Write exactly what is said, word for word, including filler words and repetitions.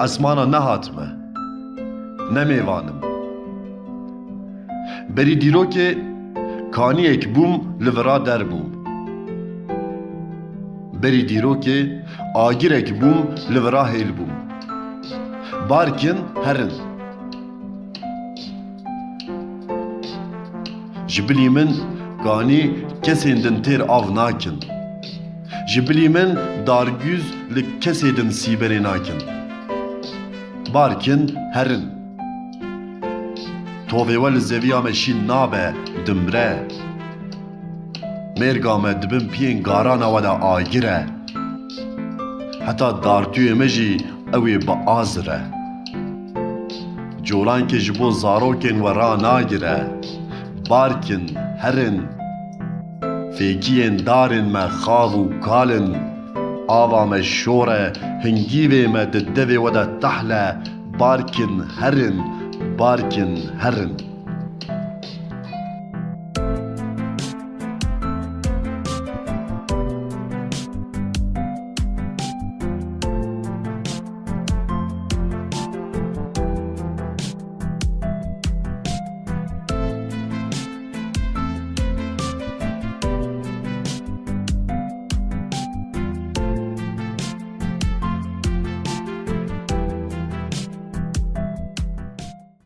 Esmana nehatime, ne mêvan im. Berî dîrokê kaniyek bûm, li vira derbûm. Berî dîrokê agirek bûm, li vira hêl bûm. Bar kin herin. Ji bilî min kanî kesên din têr av nakin. Ji bilî min dargûz li kesê din sîberê nakin. Bar kin herin. Tovê we li zeviya me şîn nabe, dimre. Mêrga me di bin piyên garana we de agir e. Heta dartûyê me jî ew ê biazire. Colankê ji bo zarokên we ranagire. Bar kin herin. Fêkiyên darên me xav û kal in. Ava me şor e, hingîvê me di devê we de tehl e. Bar kin herin, bar kin herin.